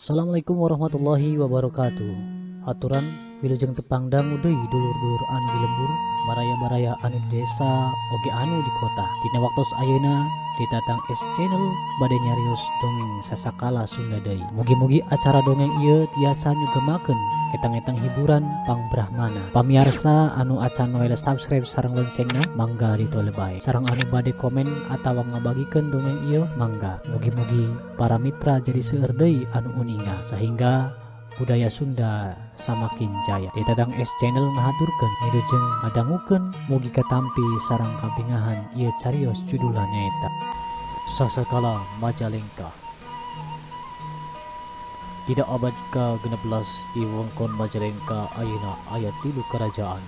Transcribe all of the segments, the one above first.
Assalamualaikum warahmatullahi wabarakatuh. Aturan wilujeng tepang dangu deui dulur-dulur anu di lembur, baraya-baraya anu di desa oge anu di kota. Dina waktos ayeuna di Tatang S Channel bade nyarios dongeng Sasakala Sunda deui. Mugi-mugi acara dongeng ieu tiasa nyugemakeun etang-etang hiburan pangbrahmana. Pamiarsa anu acan noel subscribe sareng loncengna, mangga ditole bae. Sareng anu bade komen atawa ngabagikeun dongeng ieu, mangga. Mugi-mugi para mitra jadi seueur deui anu uninga sehingga budaya Sunda samakin jaya. Di Tatang S Channel ngahaturkeun wilujeng ngadangukeun, mugi katampi sareng kabingahan. Ieu carios, judulna nyaeta Sasakala Majalengka. Dina abad ke-16 di wewengkon Majalengka ayeuna aya tilu kerajaan.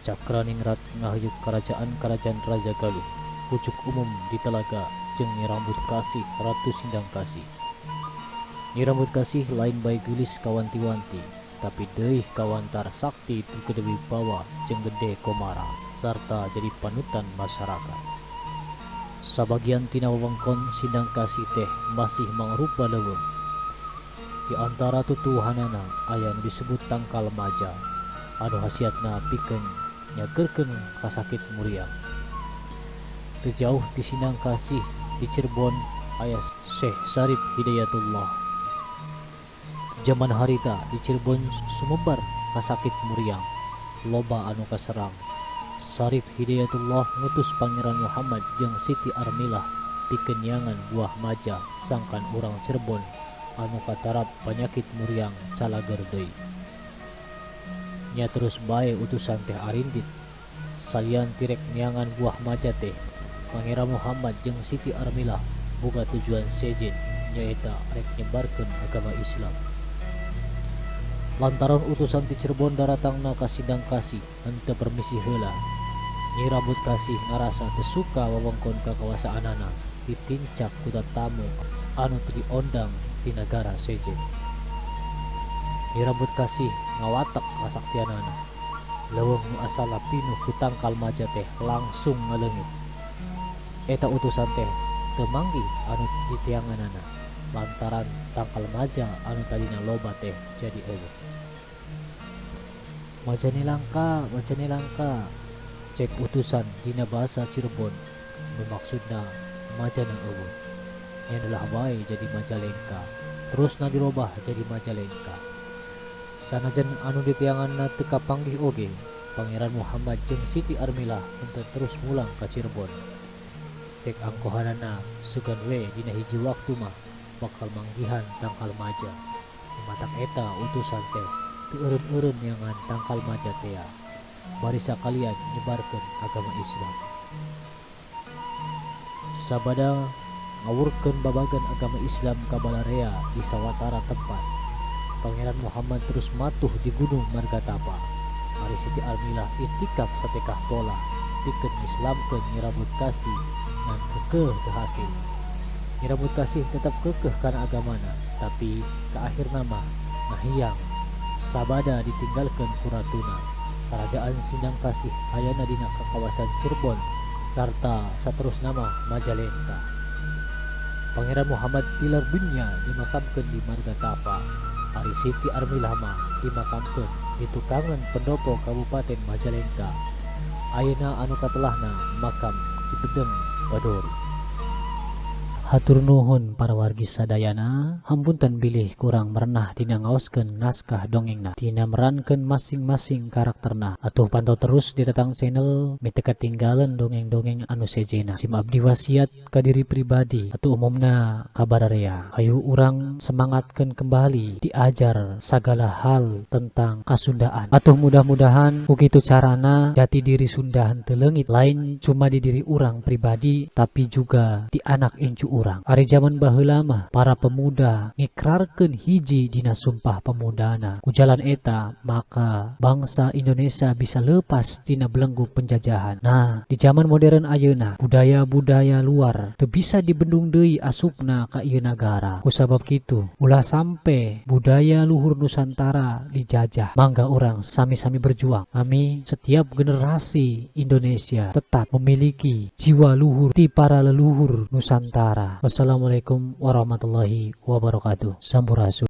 Cakraningrat ngaheuyeut kerajaan-kerajaan Raja Galuh, Pucuk Umum di Talaga, jeung Nyi Rambut Kasih, Ratu Sindang Kasih. Nyi Rambut Kasih lain bae geulis kawanti-wanti, tapi deui kawantar sakti tu gede wibawa jeung gede komara sarta jadi panutan masyarakat. Sabagian tina wewengkon Sindang Kasih teh masih mangrupa leuweung. Di antara tutuwuhanana aya nu disebut tangkal maja anu hasiatna pikeun nyageurkeun kasakit muriang. Teu jauh ti Sindang Kasih, di Cirebon, aya Syekh Syarif Hidayatullah. Jaman harita di Cirebon sumebar kasakit muriang, loba anu kaserang. Syarif Hidayatullah ngutus Pangeran Muhammad jeung Siti Armilah pikeun neangan buah maja sangkan urang Cirebon anu katarap panyakit muriang calageur deui. Nya terus bae utusan teh arindit. Salian ti rek neangan buah maja teh, Pangeran Muhammad jeung Siti Armilah boga tujuan sejen, nyaeta rek nyebarkeun agama Islam. Lantaran utusan ti Cirebon daratangna ka Sindang Kasih henteu permisi heula, Nyi Rambut Kasih ngarasa teu suka wewengkon kakuasaanana ditincak ku tatamu anu teu diondang ti nagara sejen. Nyi Rambut Kasih ngawatek kasaktianana. Leuweung nu asalna pinuh ku tangkal maja teh langsung ngaleungit. Eta utusan teh teu manggih anu diteanganana lantaran tangkal maja anu tadina loba teh jadi euweuh. "Majane langka, majane langka," cek utusan dina basa Cirebon nu maksudna majana euweuh. Nya neulah wae jadi Majalengka, terusna dirobah jadi Majalengka. Sanajan anu diteanganna teu kapanggih oge, Pangeran Muhammad jeung Siti Armilah henteu terus mulang ka Cirebon. Cek angkohanana, sugan we dina hiji waktu mah bakal manggihan tangkal maja. Nu matak eta utusan teh teu eureun-eureun neangan tangkal maja tea bari sakalian nyebarkeun agama Islam. Sabada ngawurkeun babagan agama Islam ka balarea di sawatara tempat, Pangeran Muhammad terus matuh di Gunung Margatapa. Ari Siti Armilah itikaf satekah pola pikeun ngislamkeun Nyi Rambut Kasih, ngan keukeuh teu hasil. Nyi Rambut Kasih tetep keukeuh kana agamana, tapi ka akhirna mah ngahiang sabada ditinggalkeun ku ratuna. Karajaan Sindang Kasih ayana dina kakawasan Cirebon sarta saterusna mah Majalengka. Pangeran Muhammad tilar dunya dimakamkeun di Margatapa. Ari Siti Armilah mah dimakamkeun di tukangan pendopo Kabupaten Majalengka ayeuna anu katelahna Makam Ki Bedeng Badori. Hatur nuhun para wargi sadayana, hapunten bilih kurang merenah dina ngaoskeun naskah dongengna, dina merankeun masing-masing karakterna. Atuh pantau terus di Tatang Channel meh teu katinggalan dongeng-dongeng anu sejena. Sim abdi wasiat ka diri pribadi atau umumna ka bararea, hayu urang semangatkeun kembali diajar segala hal tentang kasundaan. Atuh mudah-mudahan ku kitu carana jati diri Sunda henteu leungit, lain cuma di diri urang pribadi, tapi juga di anak incu urang. Ari zaman baheula mah para pemuda ngikrarkeun hiji dina sumpah pemudana. Ku jalan eta maka bangsa Indonesia bisa lepas tina belenggu penjajahan. Nah, di zaman modern ayeuna budaya-budaya luar teu bisa dibendung deui asupna ka ieu nagara. Kusabab kitu, ulah sampe budaya luhur Nusantara dijajah. Mangga urang sami-sami berjuang. Ami setiap generasi Indonesia tetap memiliki jiwa luhur di para leluhur Nusantara. Wassalamualaikum warahmatullahi wabarakatuh. Sampurasun.